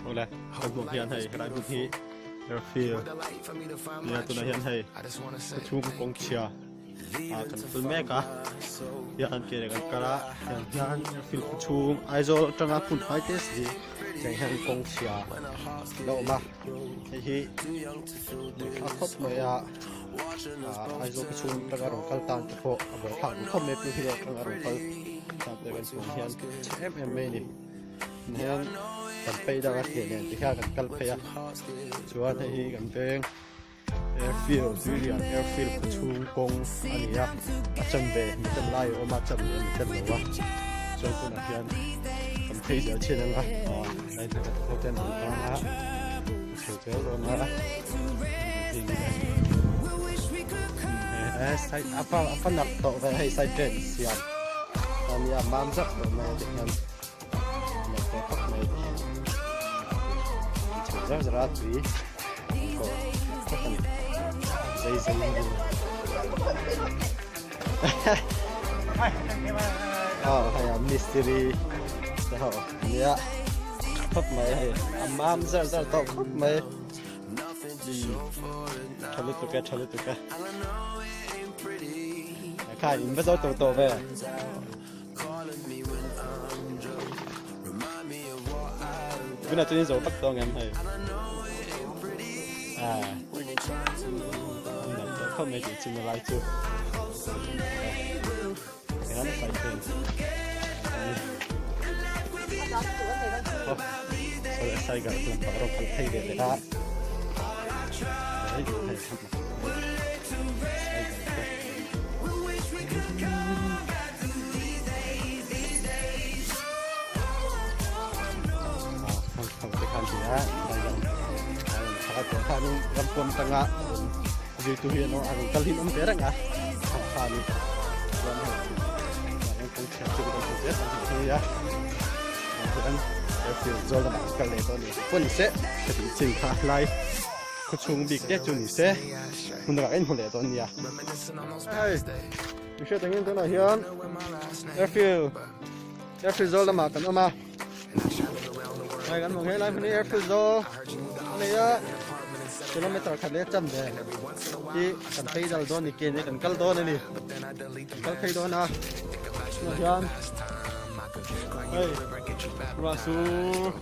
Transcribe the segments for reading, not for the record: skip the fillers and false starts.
Awle kan hmuh hian hei helai hmun hi airfield nia tunah hian hei khawchhung kawng chhia ah kan kal mek a hian ke leh kan kal a tiang hian airfield khawchhung Aizawl atanga hmun hnai te si tiang hian kawng chhia a lo awm a hei hi a khawp mai a ah Aizawl khawchhung atanga rawn kal tan te pawh a buaithlak duh khawp mai a pu hi atanga rawn kal tan te kan hmuh hian chhe em em mai a ni. Hian kan phei deuh a theh nen ti hian kan kal phei a chuan hei hi kan veng airfield tuirial airfield khaw chhung kawng a ni a a chan ve mi ten lai a awm a chan ve mi ten lo a chuan tunah hian kan phei zel chin ang a aw lai te ho ten an tang a chho zel dawn a side a pa a pa nak tawh ve hei side drain siam a nia mam zak tawh mai a ti hian Chho zar zar a tui kawh khawp a ni zai zai in aw hei a mistiri te ho ania khawp mai hei a mam zar zar tawh khawp mai tha lutuk e tha lutuk e kha in va zo tawh tawh ve. Tunah chuan in zo tak tawh ang em hei. Ah. Nalh tawh khawp mai tih chin lai chu. Hian sai pen. Oh. Sorry, sai gar lam pa ro kal thei ve le ta. Hei hei. Sai gar. Rampuam tanga zirtu hi ano ang kalhin awm ve reng a khan chuan hei kawng chhiat chu kan hmu zel ang hei a hian airfield zawl lamah an kal leh dawn a ni pawh ni se ka tih chin kha lai khawchhung bik te chu ni se hmun dangah ka inhmu leh dawn nia. Hei mi hriat angin tunah hian airfield airfield zawl lamah kan awm a hei kan hmu he lai hmun hi airfield zawl a nei a kilometer khat leh chan ve hi kan phei dal dawn ni ke nen kan kal dawn a ni kan kal phei dawn a tunah hian hei ruah sur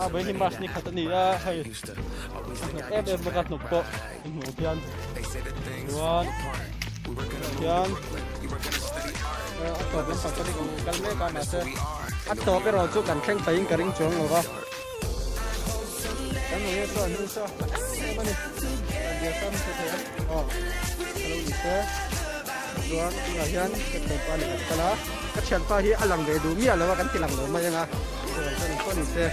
a vawiin hi march ni khat a ni a hei a hnawk em em bawk a hnawk pawh a hmuh hian chuan hian a tawp lampang pawh hi kan kal mek a mahse a tawp erawh chu kan thleng pahin ka ring chuang lo va kan hmuh hian saw an hnung saw em em a ni dia sam hre thei a aw a lo ni se chuan tunah hian ka thianpa nen kan kal a ka thianpa hi a lang ve duh miah lo a kan ti lang lo mai ang a chuan kan pawh ni se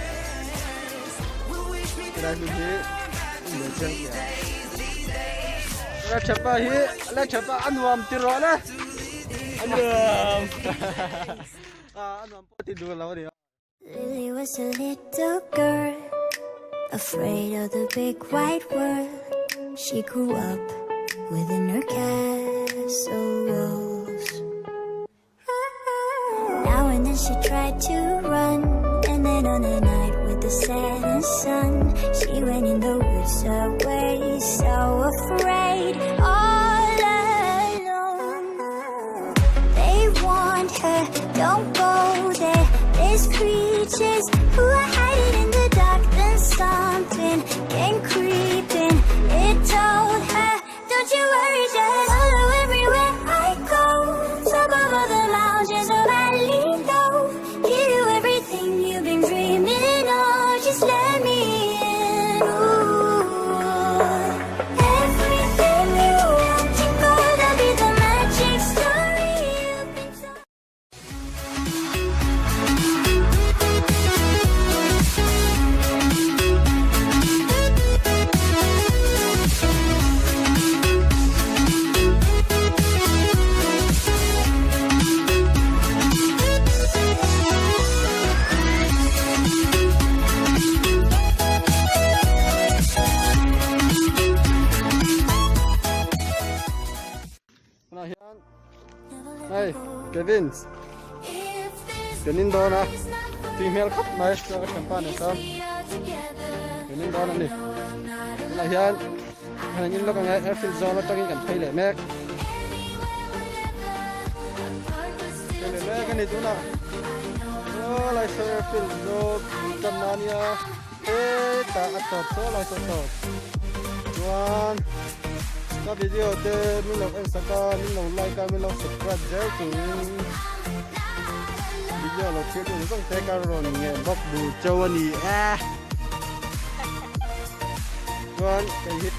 helai hmun hi La thapa hi la thapa a nuam ti rawh le a nuam a nuam pawh ti duh lo a ni Lily was a little girl afraid of the big white world she grew up within her castle walls Now and then she tried to run And then on a night with the setting sun She went in the woods away So afraid all alone They warned her, don't go there There's creatures who are hiding in the dark Then something came creeping It told her, don't you worry, just follow everywhere I go Top of all the mountains, the valley low Give you everything you've been dreaming of Just let me in, ooh Everything you want to go That'll be the magic story you've been told Tunah hian hei Kevin kan in dawn a. Tui hmel khawp mai chuan ka thianpa nen chuan kan in dawn a ni. Tunah hian kan in lawk ang e airfield zawn atangin kan phei leh mek. Phei leh mek a ni tunah. Aw lai saw airfield zawn bul tanna a nia hetah a tawp saw lai saw tawp. Chuan ka video te min lo en sak a min lo like a min lo subscribe zel turin video lo thlir tu zawng te ka rawn nge bawk duh chauh a ni e. Chuan kei hi.